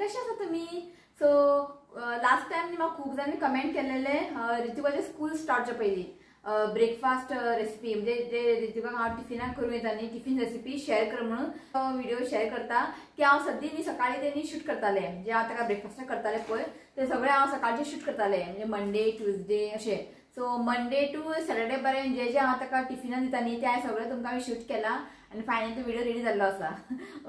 कशे आसा तुम्ही? सो लास्ट टाइम म्हाका खूब जाणांनी कमेंट केलेले ऋतिकाचे स्कूल स्टार्ट जावच्या पयलीं ब्रेकफास्ट रेसिपी म्हणजे जे ऋतिकाक हांव टिफिनाक करून येता न्ही, टिफिन रेसिपी शेअर कर म्हणून व्हिडिओ शेअर करता की हांव सद्दी न्ही सकाळी तेन्ही शूट करताले, जे हांव ताका ब्रेकफास्ट करताले पळय ते सगळे हांव सकाळचे शूट करताले, म्हणजे मंडे ट्युजडे अशें. सो मंडे टू सॅटर्डे पर्यंत जे जे हांव ताका टिफिनान दिता न्ही ते सगळें तुमकां हांवें शूट केला आनी फायनली तो व्हिडिओ रेडी जाल्लो आसा.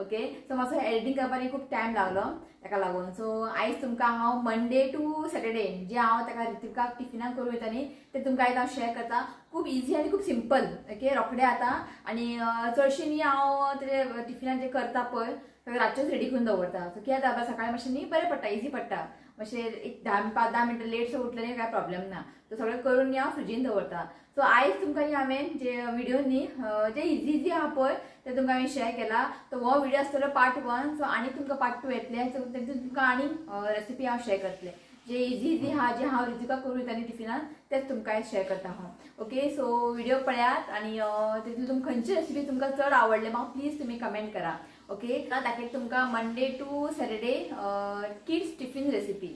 ओके, सो मातसो एडिटींग करपाक खूब टायम लागलो ताका लागून. सो आयज तुमकां हांव मंडे टू सॅटर्डे जे हांव ताका ऋतिकाक टिफिनाक करून वयता न्ही ते तुमकां आयज हांव शेअर करता. खूब इजी आनी खूब सिंपल. ओके, रोखडे आतां आनी चडशें न्ही हांव ते टिफिनान जे करता पळय सगळें रातचेच रेडी करून दवरता. सो कितें जाता सकाळी मातशें न्ही बरें पडटा, इजी पडटा, मातशें एक 10-5 मिनटां लेट सो उठलें न्ही कांय प्रॉब्लेम ना, तो सगळें करून हांव फ्रिजीन दवरता. सो आयज तुमकां न्ही हांवें जे व्हिडिओ न्ही जे इजी इजी आहा पळय ते तुमकां हांवें शेअर केला. तो हो व्हिडिओ आसतलो पार्ट 1. सो आनी तुमकां पार्ट 2 येतले, सो तेतून तुमकां आनी रेसिपी हांव शेअर करतलें जे इजी इजी आहा जे हांव ऋतिका करून वयता न्ही टिफिनान तेच तुमकां शेअर करता हांव. ओके, सो व्हिडिओ पळयात आनी तेतून तुमकां खंयची रेसिपी तुमकां चड आवडले म्हाका प्लीज तुमी कमेंट करा. ओके, दाखयता तुमकां Monday to Saturday kids tiffin recipe.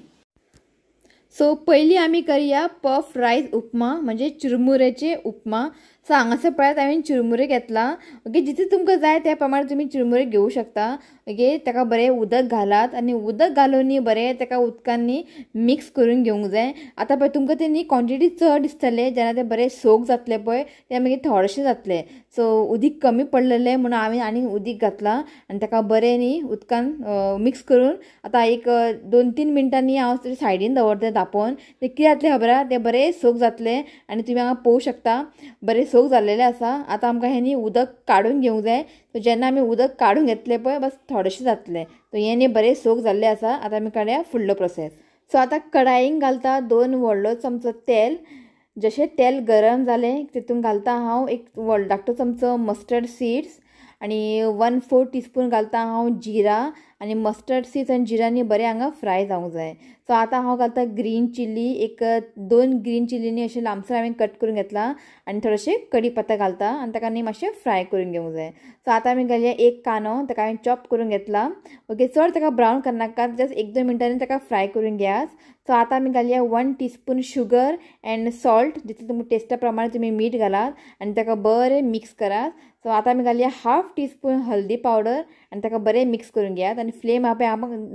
So पयलीं आमी करया पफ रायस उपमा म्हणजे चिरमुरेचे उपमा. सो हांगासर पळयात हांवें चिरमुरे घेतला. ओके, जितले तुमकां जाय त्या प्रमाणे तुमी चिरमुरे घेवं शकता. ओके, ताका बरें उदक घालात आनी उदक घालून न्ही बरें ताका उदकान न्ही मिक्स करून घेवंक जाय. आतां पळय तुमकां ते न्ही क्वॉन्टिटी चड दिसतले जेन्ना ते बरें सोक जातले पळय ते मागीर थोडेशें जातले. सो उदीक कमी पडलेलें म्हणून हांवें आनी उदीक घातलां आनी ताका बरें न्ही उदकान मिक्स करून आतां एक 2-3 मिनटांनी हांव ते सायडीन दवरता तापोवन. ते कितें जातलें खबर आहा, ते बरें सोक जातलें आनी तुमी हांगा पळोवंक शकता बरें सोक जाल्लेलें आसा. आतां आमकां हें न्ही उदक काडून घेवंक जाय. सो जेन्ना आमी उदक काडून घेतलें पळय बस थोडेशें जातलें. सो हें न्ही बरें सोक जाल्लें आसा. आतां आमी काडया फुडलो प्रोसेस. सो आतां कडायेन घालता 2 व्हडलो चमचो तेल. जशें तेल गरम जालें तितून घालता हांव एक व्हडलो धाकटो चमचो मस्टर्ड सीड्स आनी 1/4 टीस्पून घालता हांव जिरा आनी मस्टर्ड सीड्स आनी जिरा न्ही बरें हांगा फ्राय जावंक जाय. सो आतां हांव घालता ग्रीन चिली, एक 2 ग्रीन चिली न्ही अशें लांबसर हांवें कट करून घेतला आनी थोडेशें कडी पत्ता घालता आनी ताका न्ही मातशें फ्राय करून घेवंक जाय. सो आतां आमी घालया एक कांदो, ताका हांवें चॉप करून घेतला. ओके, चड ताका ब्रावन करनाका, जस्ट 1-2 मिनटांनी ताका फ्राय करून घेयात. सो आतां आमी घालया 1 टीस्पून शुगर एंड सॉल्ट, जितलें तुमकां टेस्टा प्रमाणे तुमी मीठ घालात आनी ताका बरें मिक्स करात. सो आतां आमी घालया 1/2 टीस्पून हल्दी पावडर आनी ताका बरें मिक्स करून घेयात आनी फ्लेम आपे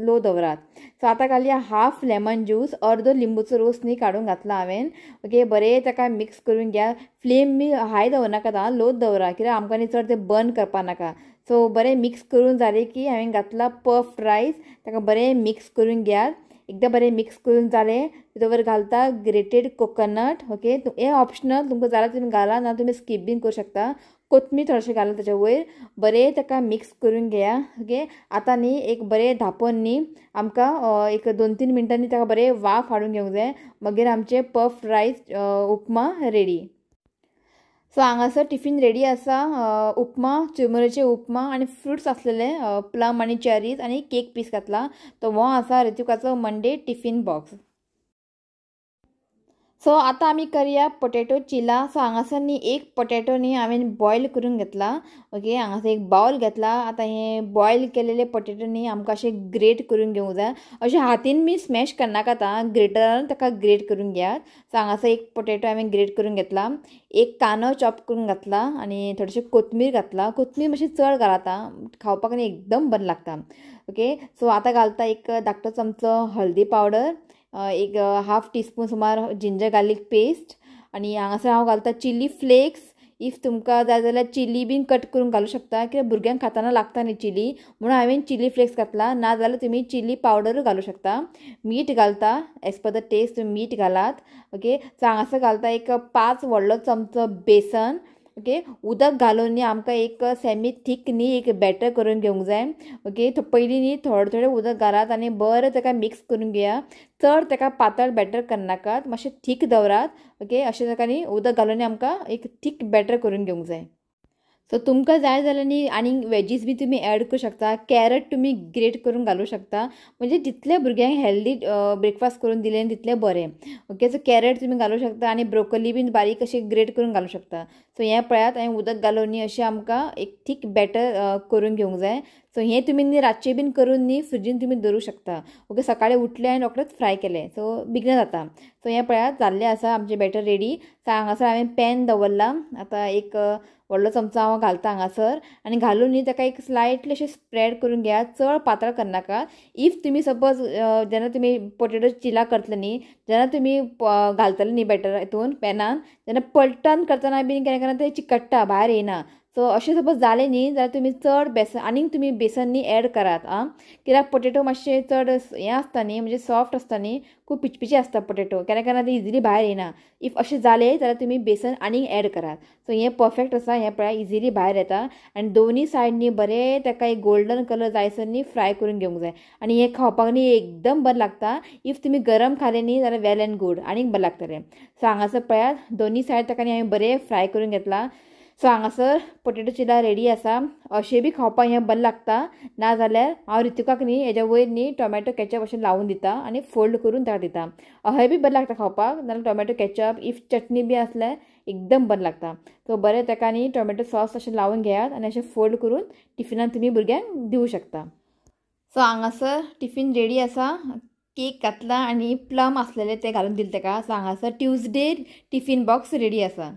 लो दवरात. सो आतां घालया 1/2 लेमन ज्यूस, अर्दो लिंबूचो रोस न्ही काडून घातला हांवें. ओके, बरें ताका मिक्स करून घेया. फ्लेम बी हाय दवरनाका, आतां लो दवरा कित्याक आमकां न्ही चड तें बर्न करपा नाका. सो बरें मिक्स करून जालें की हांवें घातला पफ रायस, ताका बरें मिक्स करून घेयात. एकदां बरें मिक्स करून जालें तितून घालता ग्रेटेड कोकोनट. ओके, हें ऑप्शनल, तुमकां जाल्यार तुमी घाला, ना तुमी स्कीप बीन करूं शकता. कोथमीर थोडेशें घाला ताच्या वयर, बरें ताका मिक्स करून घेया. ओके, आतां न्ही एक बरें धांपोवन न्ही आमकां एक 2-3 मिनटांनी ताका बरें वाफ हाडून घेवंक जाय, मागीर आमचें puff rice upma ready. So हांगासर टिफिन रेडी आसा, उपमा, चिरमुरेचे उपमा आनी फ्रुट्स आसलेले प्लम आनी चेरीज आनी केक पीस घातला. तो हो आसा ऋतिकाचो मंडे टिफिन बॉक्स. सो आतां आमी करया पोटेटो चिला. सो हांगासर न्ही एक पोटेटो न्ही हांवें बॉयल करून घेतला. ओके, हांगासर एक बावल घेतला. आतां हें बॉयल केलेले पोटेटो न्ही आमकां अशें ग्रेट करून घेवंक जाय, अशें हातीन बी स्मॅश करनाका, आतां ग्रेटरान ताका ग्रेट करून घेयात. सो हांगासर एक पोटेटो हांवें ग्रेट करून घेतला, एक कांदो चॉप करून घातला आनी थोडेशें कोथमीर घातला. कोथमीर मातशें चड घालात, खावपाक न्ही एकदम बरें लागता. ओके, सो आतां घालता एक धाकटो चमचो हळदी पावडर, एक 1/2 टीस्पून सुमार जिंजर गार्लीक पेस्ट आनी हांगासर हांव घालता चिली फ्लेक्स. If तुमकां जाय जाल्यार चिली बीन कट करून घालूं शकता, कित्याक भुरग्यांक खाताना लागता न्ही चिली, म्हणून हांवें चिली फ्लेक्स घातला, ना जाल्यार तुमी चिली पावडरूय घालूं शकता. मीठ घालता एज पर the test, तुमी मीठ घालात. ओके, सो हांगासर घालता एक 5 व्हडलो चमचो बेसन. ओके, उदक घालून न्ही आमकां एक सेमी थीक न्ही एक बॅटर करून घेवंक जाय. ओके, पयलीं न्ही थोडें थोडें उदक घालात आनी बरें ताका मिक्स करून घेया. चड ताका पातळ बॅटर करनाकात, मातशें थीक दवरात. ओके, अशें ताका न्ही उदक घालून आमकां एक थीक बॅटर करून घेवंक जाय. सो तुमकां जाय जाल्यार न्ही आनीक वेजीस बी तुमी एड करूं शकता, कॅरट तुमी ग्रेट करून घालूं शकता। म्हणजे जितले भुरग्यांक हेल्दी ब्रेकफास्ट करून दिलें तितलें बरें। ओके, सो कॅरट तुमी घालूं शकता आनी ब्रोकली बीन बारीक अशें ग्रेट करून घालूं शकता। सो हें पळयात हांवें उदक घालून न्ही अशें आमकां एक थीक बॅटर करून घेवंक जाय। सो हें तुमी न्ही रातचें बीन करून न्ही फ्रिजीन तुमी दवरूं शकता। ओके, सकाळीं उठले आनी रोखडेंच फ्राय केलें सो बेगीन जाता। सो हें पळयात जाल्लें आसा आमचें बॅटर रेडी। सो हांगासर हांवें पॅन दवरलां, आतां एक व्हडलो चमचो हांव घालता हांगासर आनी घालून न्ही ताका एक स्लायटली अशें स्प्रेड करून घेयात, चड पातळ करनाका। If तुमी सपोज जेन्ना तुमी पोटेटो चिला करतले न्ही, जेन्ना तुमी घालतले न्ही बॅटर हितून पॅनान, तेन्ना पलटन करतना बीन केन्ना केन्ना तें चिकट्टा, भायर येना। सो अशें सपोज जालें न्ही जाल्यार तुमी चड बेसन आनीक तुमी बेसन न्ही एड करात आं, कित्याक पोटेटो मातशें चड हें आसता न्ही, म्हणजे सॉफ्ट आसता न्ही, खूब पिचपिचे आसता पोटेटो, केन्ना केन्ना ते इजिली भायर येना। If अशें जालें जाल्यार तुमी बेसन आनीक एड करात। सो हें परफेक्ट आसा, हें पळया इजिली भायर येता आनी दोनी सायड न्ही बरें ताका एक गोल्डन कलर जायसर न्ही फ्राय करून घेवंक जाय आनी हें खावपाक न्ही एकदम बरें लागता। If तुमी गरम खालें न्ही जाल्यार वेल एंड गूड, आनीक बरें लागतलें। सो हांगासर पळयात दोनी सायड ताका न्ही हांवें बरें फ्राय करून घेतलां। सो हांगासर पोटेटो चिला रेडी आसा। अशें बी खावपाक हें बरें लागता, नाजाल्यार हांव ऋतिकाक न्ही हेज्या वयर न्ही टोमॅटो केचप अशें लावन दिता आनी फोल्ड करून ताका दिता, अहें बी बरें लागता खावपाक। नाजाल्यार टोमॅटो केचप if चटणी बी आसल्यार एकदम बरें लागता। सो बरें ताका न्ही टोमॅटो सॉस अशें लावन घेयात आनी अशें फोल्ड करून टिफिनान तुमी भुरग्यांक दिवं शकता। सो हांगासर टिफीन रेडी आसा, केक घातला आनी प्लम आसलेले ते घालून दिले ताका। सो हांगासर ट्युजडे टिफीन बॉक्स रेडी आसा।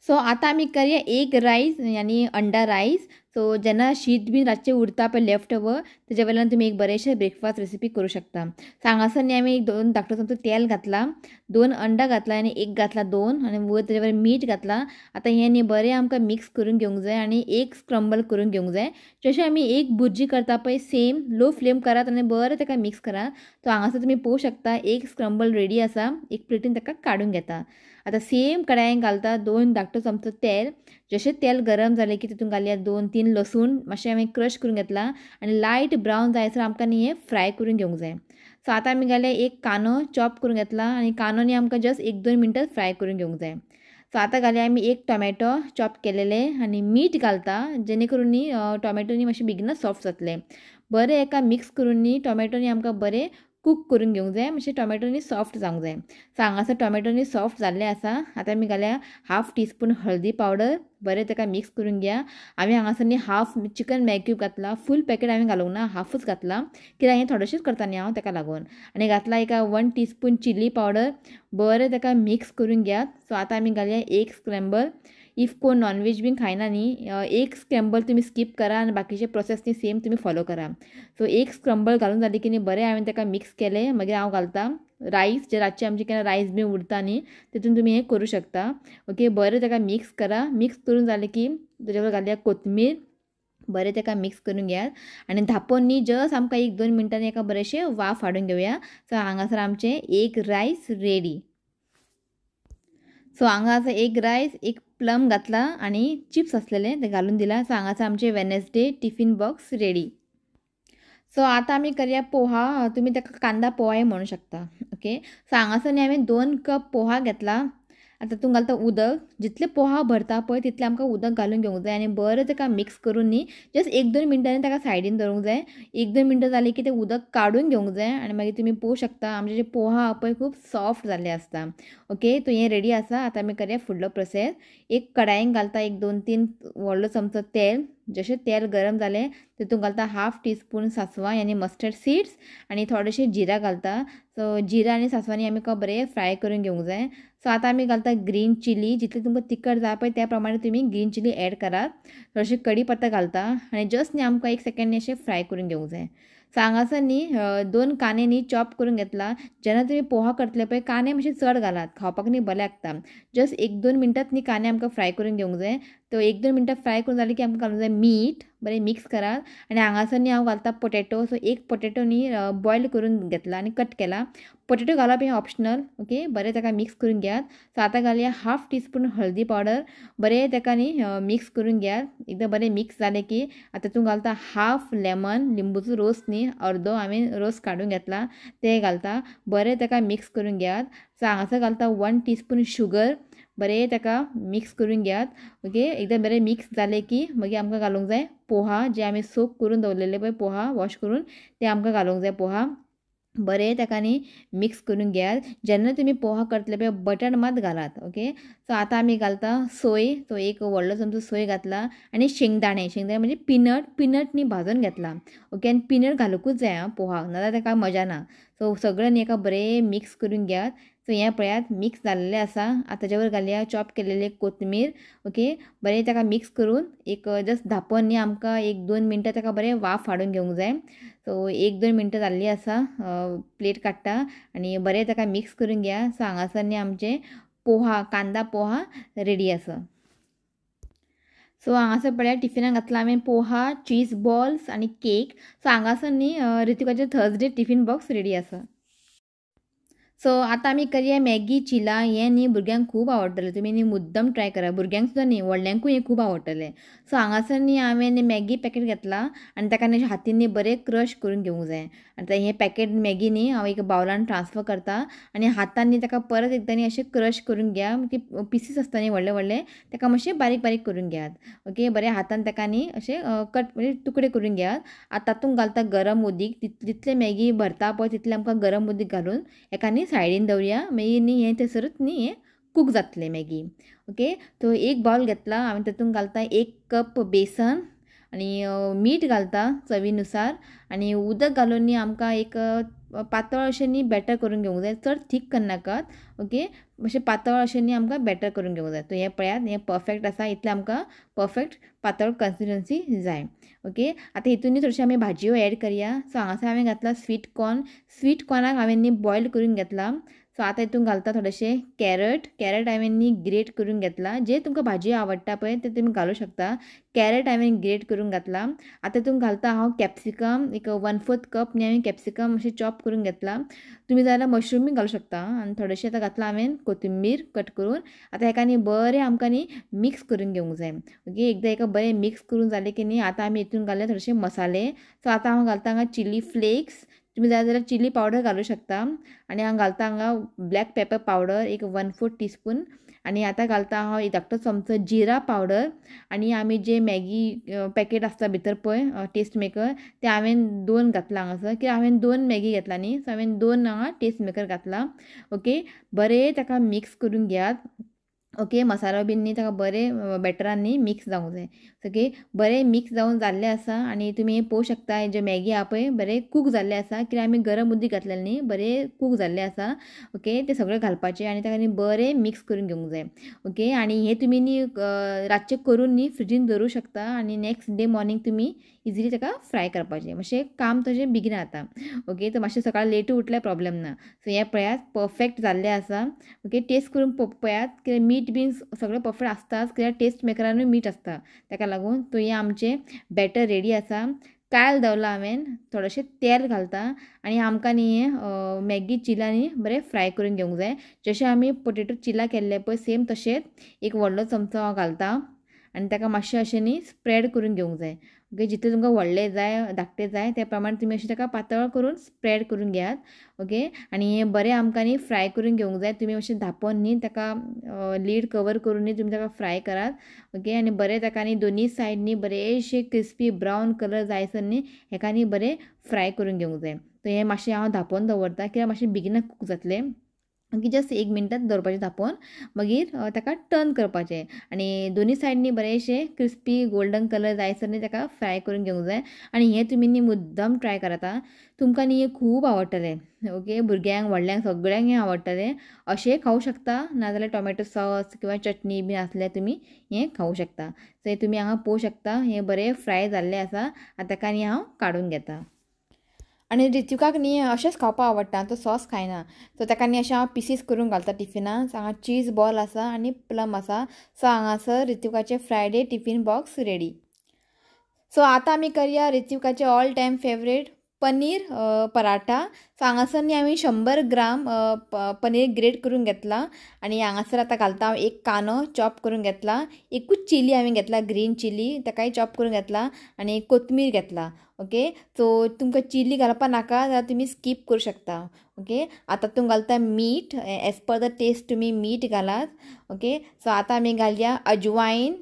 सो आतां आमी करया एग रायस यानी अंडा रायस। सो जेन्ना शीत बीन रातचें उरता पळय लेफ्ट ओवर, तेज्या वयल्यान तुमी एक बरेंशें ब्रेकफास्ट रेसिपी करूं शकता। सो हांगासर न्ही आमी एक 2 धाकटो चमचो तेल घातला, 2 अंडा घातला आनी एक घातला 2 आनी वयर तेजे वयर मीठ घातला। आतां हें न्ही बरें आमकां मिक्स करून घेवंक जाय आनी एक स्क्रम्बल करून घेवंक जाय। जशें आमी एक भुरजी करता पळय सेम लो फ्लेम करात आनी बरें ताका मिक्स करात। सो हांगासर तुमी पळोवंक शकता एक स्क्रम्बल रेडी आसा, एक प्लेटीन ताका काडून घेता। आतां सेम कडायेन घालता 2 धाकटो चमचो तेल, जशें तेल गरम जालें की तितून घालया 2-3 लसूण मातशें हांवें क्रश करून घेतला आनी लायट ब्रावन जायसर आमकां न्ही हें फ्राय करून घेवंक जाय। सो आतां आमी घालया एक कांदो चॉप करून घेतला आनी कांदो न्ही आमकां जस्ट 1-2 मिनटां फ्राय करून घेवंक जाय। सो आतां घालया आमी एक टोमॅटो चॉप केलेले आनी मीठ घालता, जेणे करून न्ही टोमॅटो न्ही मातशें बेगीनच सॉफ्ट जातलें। बरें एका मिक्स करून न्ही टोमॅटो न्ही आमकां बरें कूक करून घेवंक जाय, मातशें टोमॅटो न्ही सॉफ्ट जावंक जाय। सो हांगासर टोमॅटो न्ही सॉफ्ट जाल्लें आसा। आतां आमी घालया 1/2 टीस्पून हळदी पावडर, बरें ताका मिक्स करून घेया। आमी हांगासर न्ही 1/2 चिकन मॅगी क्यूब घातला, फूल पॅकेट हांवें घालूंक ना, हाफूच घातला कित्याक हें थोडेशेंच करता न्ही हांव ताका लागून। आनी घातला एका 1 टीस्पून चिली पावडर, बरें ताका मिक्स करून घेयात। सो आतां आमी घालया एक स्क्रॅम्बल। If कोण नॉनवेज बीन खायना न्ही, एक स्क्रॅम्बल तुमी स्कीप करा आनी बाकीचे प्रोसेस न्ही सेम तुमी फॉलो करा। सो एक स्क्रम्बल घालून जाली की न्ही बरें हांवें ताका मिक्स केलें। मागीर हांव घालता रायस, जे रातचे आमचे केन्ना रायस बीन उरता न्ही तितून तुमी हें करूं शकता। ओके, बरें ताका मिक्स करा। मिक्स करून जालें की तेजे बरोबर घालया कोथमीर, बरें ताका मिक्स करून घेयात आनी धांपून न्ही जस्ट आमकां 1-2 मिनटांनी एका बरेंशें वाफ हाडून घेवया। सो हांगासर आमचें एग रायस रेडी। सो हांगा आसा एग रायस, एक प्लम घातला आनी चिप्स आसलेले ते घालून दिला। सो हांगासर आमचें Wednesday tiffin box ready. So आतां आमी करया पोहा, तुमी ताका कांदा पोहाय म्हणू शकता। ओके, सो हांगासर न्ही हांवें 2 कप पोहा घेतला। आतां तूं घालता उदक, जितले पोहा भरता पळय तितलें आमकां उदक घालून घेवंक जाय आनी बरें ताका मिक्स करून न्ही जस्ट 1-2 मिनटांनी ताका सायडीन दवरूंक जाय। 1-2 मिनटां जालीं की तें उदक काडून घेवंक जाय आनी मागीर तुमी पळोवंक शकता आमचे जे पोहा पळय खूब सॉफ्ट जाल्ले आसता। ओके, तो हें रेडी आसा। आतां आमी करया फुडलो प्रोसेस। एक कडायेन घालता 1 2-3 व्हडलो चमचो तेल, जशें तेल गरम जालें तितून घालता 1/2 टीस्पून सासवां यानी मस्टर्ड सीड्स आनी थोडेशें जिरा घालता। सो जिरा आनी सासवांनी आमी बरें फ्राय करून घेवंक जाय। सो आतां आमी घालता ग्रीन चिली, जितली तुमकां तिखट जाय पळय त्या प्रमाणे तुमी ग्रीन चिली एड करात। थोडेशें कडी पत्ता घालता आनी जस्ट न्ही आमकां 1 सेकेंड अशें फ्राय करून घेवंक जाय। सो हांगासर न्ही 2 कांदे न्ही चॉप करून घेतला। जेन्ना तुमी पोहा करतले पळय कांदे मातशे चड घालात, खावपाक न्ही बरें लागता। जस्ट 1-2 मिनटांत न्ही कांदे आमकां फ्राय करून घेवंक जाय। तो 1-2 मिनटां फ्राय करून जाली की आमकां घालूंक जाय मीठ, बरें मिक्स करात। आनी हांगासर न्ही हांव घालता पोटेटो। सो एक पोटेटो न्ही बॉयल करून घेतला आनी कट केला। पोटेटो घालप हें ऑप्शनल। ओके, बरें ताका मिक्स करून घेयात। सो आतां घालया 1/2 टीस्पून हळदी पावडर, बरें ताका न्ही मिक्स करून घेयात। एकदां बरें मिक्स जालें की आतां तूं घालता 1/2 लेमन, लिंबूचो रोस न्ही अर्दो हांवें रोस काडून घेतला ते घालता, बरें ताका मिक्स करून घेयात। सो हांगासर घालता 1 टीस्पून शुगर, बरें ताका मिक्स करून घेयात। ओके, एकदां बरें मिक्स जालें की मागीर आमकां घालूंक जाय पोहा, जे आमी सोक करून दवरलेले पळय पोहा वॉश करून ते आमकां घालूंक जाय पोहा। बरें ताका न्ही मिक्स करून घेयात। जेन्ना तुमी पोहा करतले पळय बटाट मात घालात। ओके, सो आतां आमी घालता सोय, तो एक व्हडलो चमचो सोय घातला आनी शेंगदाणे, शेंगदाणे म्हणजे पिनट, पिनट न्ही भाजून घेतला। ओके, आनी पिनट घालुंकूच जाय आं पोहाक, नाजाल्यार ताका मजा ना। सो सगळें न्ही एका बरें मिक्स करून घेयात। सो हें पळयात मिक्स जाल्लें आसा। आतां ताच्यावर घालया चॉप केलेले कोथमीर। ओके, बरें ताका मिक्स करून एक जस्ट धांपून न्ही आमकां 1-2 मिनटां ताका बरें वाफ हाडून घेवंक जाय। सो 1-2 मिनटां जाल्ली आसा, प्लेट काडटा आनी बरें ताका मिक्स करून घेया। सो हांगासर न्ही आमचें पोहा, कांदा पोहा रेडी आसा। सो हांगासर पळयात टिफिनाक घातला हांवें पोहा, चीज बॉल्स आनी केक। सो हांगासर न्ही ऋतिकाचें थर्सडे टिफिन बॉक्स रेडी आसा। सो आतां आमी करया मॅगी चिला। हें न्ही भुरग्यांक खूब आवडटलें, तुमी न्ही मुद्दम ट्राय करा, भुरग्यांक सुद्दां न्ही व्हडल्यांकूय हें खूब आवडटलें। सो हांगासर न्ही हांवें मॅगी पॅकेट घेतला आनी ताका न्ही हातीन न्ही बरें क्रश करून घेवंक जाय। आनी हें पॅकेट मॅगी न्ही हांव एक बावलान ट्रान्सफर करता आनी हातान न्ही ताका परत एकदां न्ही अशें क्रश करून घेया, ती पिसीस आसता न्ही व्हडले व्हडले ताका मातशें बारीक बारीक करून घेयात। ओके, बरें हातान ताका न्ही अशें कट म्हणजे तुकडे करून घेयात। आतां तातूंत घालता गरम उदीक, जितलें मॅगी भरता पळय तितलें आमकां गरम उदीक घालून एका न्ही सायडीन दवरया, मागीर न्ही हें थंयसरूच न्ही हें कूक जातलें मॅगी। ओके, तो एक बावल घेतला हांवें, तातूंत घालता 1 कप बेसन आनी मीठ घालता चवीनुसार आनी उदक घालून न्ही आमकां एक पातळ अशें न्ही बॅटर करून घेवंक जाय, चड थीक करनाकात। ओके, मातशें पातळ अशें न्ही आमकां बॅटर करून घेवंक जाय। तो हें पळयात हें परफेक्ट आसा, इतलें आमकां परफेक्ट पातळ कन्सिस्टन्सी जाय। ओके, आतां हितून न्ही थोडश्यो आमी भाजयो एड करया। सो हांगासर हांवें घातला स्वीट कॉर्न, स्वीट कॉर्नाक हांवें न्ही बॉयल करून घेतला। सो आतां हितून घालता थोडेशें कॅरट, कॅरट हांवें न्ही ग्रेट करून घेतला, जे तुमकां भाजी आवडटा पळय ते तुमी घालूं शकता। कॅरट हांवें ग्रेट करून घातला। आतां हितून घालता हांव कॅप्सिकम, एक 1/4 कप न्ही हांवें कॅप्सिकम अशें चॉप करून घेतला, तुमी जाल्यार मशरूम बी घालूं शकता। आनी थोडेशें आतां घातलां हांवें कोथिंबीर कट करून। आतां हेका न्ही बरें आमकां न्ही मिक्स करून घेवंक जाय। ओके, एकदां हेका बरें मिक्स करून जालें की न्ही आतां आमी हितून घालया थोडेशे मसाले। सो आतां हांव घालता हांगा चिली फ्लेक्स, तुमी जाय जाल्यार चिली पावडर घालूं शकता। आनी हांव घालता हांगा ब्लॅक पेपर पावडर एक 1/4 टीस्पून आनी आतां घालता हांव एक धाकटो चमचो जिरा पावडर। आनी आमी जे मॅगी पॅकेट आसता भितर पळय टेस्ट मेकर, ते हांवें 2 घातला हांगासर, कित्याक हांवें 2 मॅगी घेतला न्ही, सो हांवें 2 हांगा टेस्ट मेकर घातला। ओके, बरें ताका मिक्स करून घेयात। ओके, मसालो बीन न्ही ताका बरें बॅटरान न्ही मिक्स जावंक जाय। ओके, बरें मिक्स जावन जाल्लें आसा आनी तुमी पळोवंक शकता जे मॅगी आहा पळय बरें कूक जाल्लें आसा, कित्याक आमी गरम उदीक घातलेलें न्ही, बरें कूक जाल्लें आसा। ओके, तें सगळें घालपाचें आनी ताका न्ही बरें मिक्स करून घेवंक जाय। ओके, आनी हें तुमी न्ही रातचें करून न्ही फ्रिजीन दवरूं शकता आनी नेक्स्ट डे मॉर्निंग तुमी इजिली ताका फ्राय करपाचें, मातशें काम तशें बेगीन जाता। ओके, तर मातशें सकाळीं लेटू उठल्यार प्रॉब्लेम ना। सो हें पळयात परफेक्ट जाल्लें आसा। ओके, टेस्ट करून पळयात कित्याक मीठ बीन सगळें परफेक्ट आसताच, कित्याक टेस्ट मेकरानूय मीठ आसता, ताका लागून तो हें आमचें बॅटर रेडी आसा। कायल दवरला हांवें, थोडेशें तेल घालता आनी आमकां न्ही हें मॅगी चिला न्ही बरें फ्राय करून घेवंक जाय, जशें आमी पोटेटो चिला केल्ले पळय सेम तशेंच एक व्हडलो चमचो हांव घालता आनी ताका मातशें अशें न्ही स्प्रेड करून घेवंक जाय। ओके, जितलें तुमकां व्हडलें जाय धाकटें जाय त्या प्रमाणे तुमी अशें ताका पातळ करून स्प्रेड करून घेयात। ओके, आनी हें बरें आमकां न्ही फ्राय करून घेवंक जाय, तुमी मातशें धांपोन न्ही ताका लीड कवर करून न्ही तुमी ताका फ्राय करात। ओके, आनी बरें ताका न्ही दोनी सायड न्ही बरेंशें क्रिस्पी ब्रावन कलर जायसर न्ही हेका न्ही बरें फ्राय करून घेवंक जाय। तर हें मातशें हांव धांपोन दवरता कित्याक मातशें बेगिना कूक जातलें। ओके, जस्ट 1 मिनटात दवरपाचें धांपोन, मागीर ताका टर्न करपाचें आनी दोनी सायडनी बरेंशें क्रिस्पी गोल्डन कलर जायसर न्ही ताका फ्राय करून घेवंक जाय। आनी हें तुमी न्ही मुद्दम ट्राय करात, तुमकां न्ही हें खूब आवडटलें। ओके, भुरग्यांक व्हडल्यांक सगळ्यांक हें आवडटलें। अशें खावूं शकता, नाजाल्यार टोमॅटो सॉस किंवा चटणी बीन आसल्यार तुमी हें खावूं शकता। सो हें तुमी हांगा पळोवंक शकता, हें बरें फ्राय जाल्लें आसा। आतां ताका न्ही हांव काडून घेता। आनी ऋतिकाक न्ही अशेंच खावपाक आवडटा, तो सॉस खायना, सो ताका न्ही अशें हांव पिसीस करून घालता टिफिनाक। सो हांगा चीज बॉल आसा आनी प्लम आसा। सो हांगासर ऋतिकाचें Friday tiffin box ready. So आतां आमी करया ऋतिकाचें all time favourite paneer paratha. So हांगासर न्ही हांवें 100 ग्राम पनीर ग्रेट करून घेतला आनी हांगासर आतां घालता हांव एक कांदो चॉप करून घेतला, एकूच चिली हांवें घेतला ग्रीन चिली ताकाय चॉप करून घेतला आनी कोथमीर घेतला. ओके, सो तुमकां चिली घालपा नाका जाल्यार तुमी स्कीप करूं शकता. ओके, आतां तुमी घालता मीठ एज पर the test तुमी मीठ घालात. ओके, सो आतां आमी घालया अजवाइन.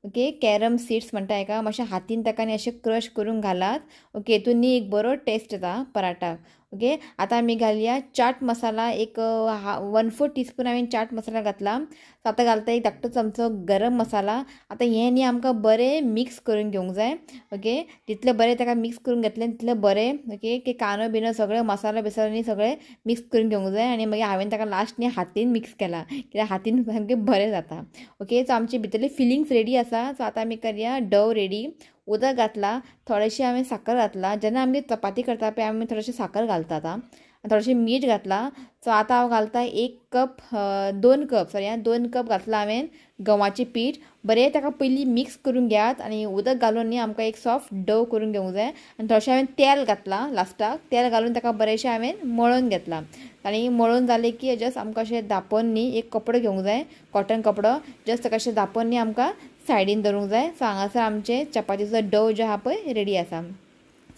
ओके, कॅरम सीड्स म्हणटा हेका, मातशें हातीन ताका न्ही अशें क्रश करून घालात. ओके, हितून न्ही एक बरो टेस्ट येता पराठाक. ओके, आतां आमी घालया चाट मसाला, एक 1/4 टीस्पून हांवें चाट मसाला घातला. सो आतां घालता एक धाकटो चमचो गरम मसाला. आतां हें न्ही आमकां बरें मिक्स करून घेवंक जाय. ओके, जितलें बरें ताका मिक्स करून घेतलें तितलें बरें. ओके, की कांदो बिनो सगळें मसालो बिसालो न्ही सगळें मिक्स करून घेवंक जाय आनी मागीर हांवें ताका लास्ट न्ही हातीन मिक्स केला कित्याक हातीन सामकें बरें जाता. ओके, सो आमचे भितरले फिलिंग्स रेडी आसा. सो आतां आमी करया डव रेडी. उदक घातला, थोडेशें हांवें साकर घातला. जेन्ना आमी चपाती करता पळय आमी थोडेशें साकर घालतात आनी थोडेशें मीठ घातलां. सो आतां हांव घालता 1 कप 2 कप सॉरी 2 कप घातलां हांवें गंवाचें पीठ. बरें ताका पयलीं मिक्स करून घेयात आनी उदक घालून न्ही आमकां एक सॉफ्ट डव करून घेवंक जाय. आनी थोडेशें हांवें तेल घातलां लास्टाक, तेल घालून ताका बरेंशें हांवें मळून घेतलां आनी मळून जालें की जस्ट आमकां अशें धांपून न्ही एक कपडो घेवंक जाय, कॉटन कपडो, जस्ट ताका अशें धांपून न्ही आमकां सायडीन दवरूंक जाय. सो हांगासर आमचें चपातीचो डव जो आहा पळय रेडी आसा.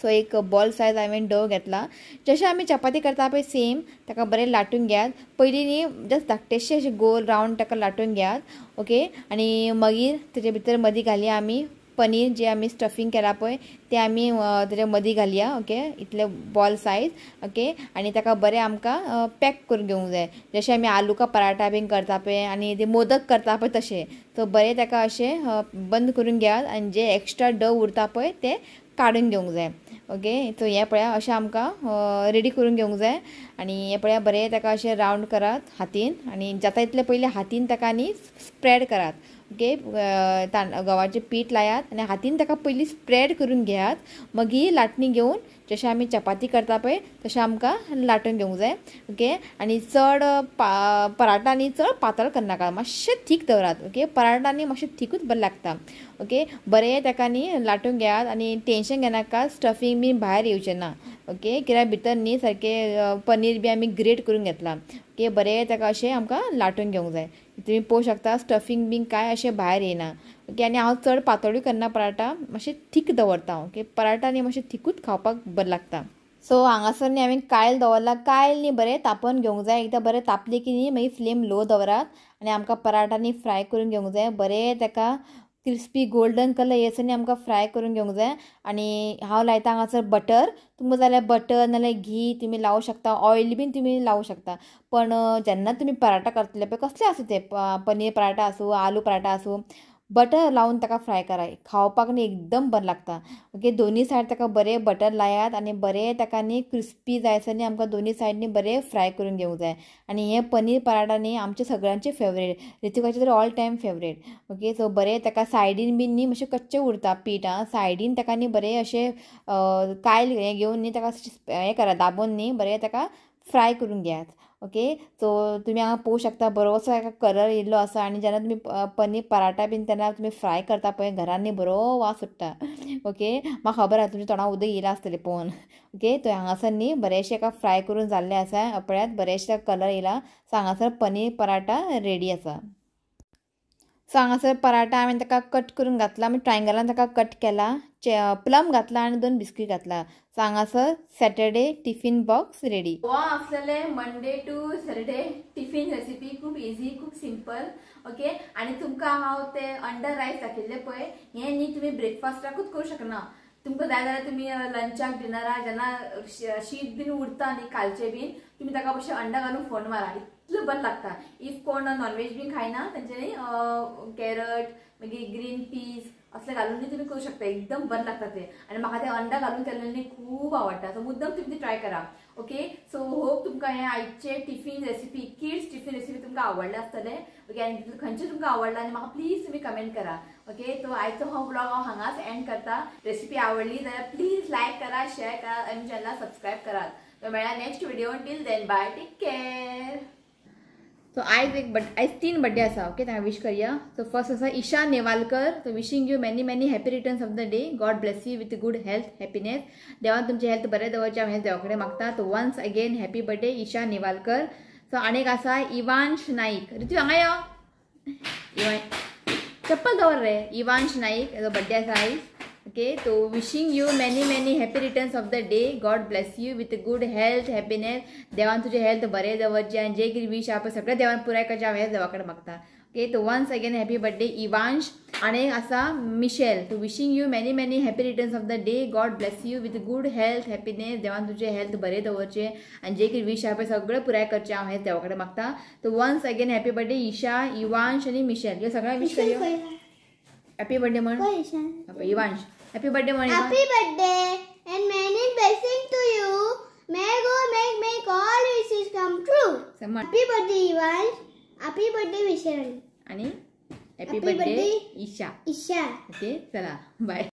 सो एक बॉल सायज हांवें डव घेतला. जशें आमी चपाती करता पळय सेम ताका बरें लाटून घेयात. पयलीं न्ही जस्ट धाकटेशें अशें गोल रावंड ताका लाटून घेयात. ओके, आनी मागीर ताजे भितर मदीं घालया आमी पनीर जे आमी स्टफींग केला पळय तें आमी ताजे मदीं घालया. ओके, इतले बॉल सायज. ओके, आनी ताका बरें आमकां पॅक करून घेवंक जाय, जशें आमी आलू का पराठा बीन करता पळय आनी ते मोदक करता पळय तशें. सो बरें ताका अशें बंद करून घेयात आनी जे एक्स्ट्रा डव उरता पळय ते काडून घेवंक जाय. ओके, सो हें पळया अशें आमकां रेडी करून घेवंक जाय. आनी हें पळया बरें ताका अशें रावंड करात हातीन आनी जाता तितलें पयलीं हातीन ताका न्ही स्प्रेड करात. ओके, गंवाचें पीठ लायात आनी हातीन ताका पयलीं स्प्रेड करून घेयात. मागीर लाटणी घेवन जशें आमी चपाती करता पळय तशें आमकां लाटून घेवंक जाय. ओके, आनी चड पराठा न्ही चड पातळ करनाका, मातशें थीक दवरात. ओके, पराठा न्ही मातशें थिकूच बरें लागता. ओके, बरें ताका न्ही लाटून घेयात आनी टेंशन घेनाका, स्टफींग बी भायर येवचें ना. ओके, कित्याक भितर न्ही सारकें पनीर बी आमी ग्रेट करून घेतलां. ओके, बरें ताका अशें आमकां लाटून घेवंक जाय. तुमी पळोवंक शकता स्टफींग बीन कांय अशें भायर येना. ओके, आनी हांव चड पातळूय करना पराठा, मातशें थीक दवरता. ओके, पराठा न्ही मातशें थिकूच खावपाक बरें लागता. सो हांगासर न्ही हांवें कायल दवरला. कायल न्ही बरें तापोवन घेवंक जाय. एकदां बरें तापलें की न्ही मागीर फ्लेम लो दवरात आनी आमकां पराठा न्ही फ्राय करून घेवंक जाय. बरें ताका क्रिस्पी गोल्डन कलर येसर न्ही आमकां फ्राय करून घेवंक जाय. आनी हांव लायता हांगासर बटर, तुमकां जाल्यार बटर नाल्यार घी तुमी लावूं शकता, ऑयल बीन तुमी लावूं शकता. पण जेन्ना तुमी पराठा करतले पळय कसले आसूं ते, पनीर पराठा आसूं आलू पराठा आसूं, बटर लावन ताका फ्राय कराय, खावपाक न्ही एकदम बरें लागता. ओके, दोनी सायड ताका बरें बटर लायात आनी बरें ताका न्ही क्रिस्पी जायसर न्ही आमकां दोनी सायड न्ही बरें फ्राय करून घेवंक जाय. आनी हें पनीर पराठा न्ही आमचे सगळ्यांचे फेवरेट, ऋतिकाचे तर all time favourite. Okay, so बरें ताका सायडीन बीन न्ही मातशें कच्चें उरता पीठ आं, सायडीन ताका न्ही बरें अशें कायल हें घेवन न्ही ताका हें करा दाबून न्ही बरें ताका फ्राय करून घेयात. ओके, सो तुमी हांगा पळोवंक शकता बरोसो एका कलर येयल्लो आसा. आनी जेन्ना तुमी पनीर पराठा बीन तेन्ना तुमी फ्राय करता पळय घरान न्ही बरो वास सुट्टा. ओके, म्हाका खबर आसा तुमच्या तोंडाक उदक येयलां आसतलें पळोवन. ओके, तो हांगासर न्ही बरेंशें एका फ्राय करून जाल्लें आसा. पळयात बरेंशें कलर येयला. सो हांगासर पनीर पराठा रेडी आसा. सो हांगासर पराठा हांवें ताका कट करून घातला, आमी ट्रायंगलान ताका कट केला, प्लम घातला आनी 2 बिस्कीट घातला. सो हांगासर सॅटरडे टिफिन बॉक्स रेडी. हो आसलेले Monday to Saturday tiffin recipe, खूब इजी खूब सिंपल. ओके, आनी तुमकां हांव ते अंडर रायस दाखयल्ले पळय हें न्ही तुमी ब्रेकफास्टाकूच करूं शकना. तुमकां जाय जाल्यार तुमी लंचाक डिनराक जेन्ना शीत बीन उरता न्ही कालचें बीन तुमी ताका मातशें अंडा घालून फोण मारा, इतलें बरें लागता. If कोण नॉनवेज बीन खायना तेंच्यांनी कॅरट मागीर ग्रीन पीस असलें घालून न्ही तुमी करूं शकता, एकदम बरें लागता तें. आनी म्हाका तें अंडा घालून केल्लें न्ही खूब आवडटा. सो मुद्दम तुमी तें ट्राय करा. ओके, सो होप तुमकां हें आयचें tiffin recipe, kids tiffin recipe तुमकां आवडलें आसतलें. ओके, आनी खंयचें तुमकां आवडलां आनी म्हाका प्लीज तुमी कमेंट करा. ओके, तो आयचो हो ब्लॉग हांव हांगाच एंड करता. रेसिपी आवडली जाल्यार प्लीज लायक करा, शेअर करा आनी चॅनलाक सबस्क्रायब करात. तो मेळ्ळा next video. Till then bye, take care. So आयज एक आयज 3 बर्थडे आसा. ओके, तांकां विश करया. सो फर्स्ट आसा Isha Nevalkar. So wishing you many many happy returns of the day. God bless you with good health, happiness. देवान तुमचें health बरें दवरचें हांव हें देवा कडेन मागता. So once again happy birthday Isha Nevalkar. So आनी एक आसा इवांश नाईक. ऋतू हांगा यो, इवान चप्पल दवर रे. इवांश नाईक हेजो बर्थडे आसा आयज. ओके, तो wishing you many many happy returns of the day. God bless you with good health, happiness. देवान तुजें हेल्थ बरें दवरचें आनी जे कितें विश आहा पळय सगळें देवान पुराय करचें हांव हें देवा कडेन मागता. ओके, तो वन्स अगेन हॅपी बर्थडे इवांश. आनी एक आसा मिशेल. तो wishing you many many happy returns of the day. God bless you with good health, happiness. देवान तुजें हेल्थ बरें दवरचें आनी जे कितें विश आहा पळय सगळें पुराय करचें हांव हें देवा कडेन मागता. तो once again happy birthday Isha, Ivansh आनी मिशेल. ह्यो सगळ्यांक विश करया. हॅपी बर्थडे म्हण इवांश. हॅपी बर्थडे म्हण. Happy birthday and many blessing to you. May God make all wishes come true. Happy birthday Ivansh. Happy birthday Michelle. आणि happy birthday Isha. Isha. Okay, चला बाय.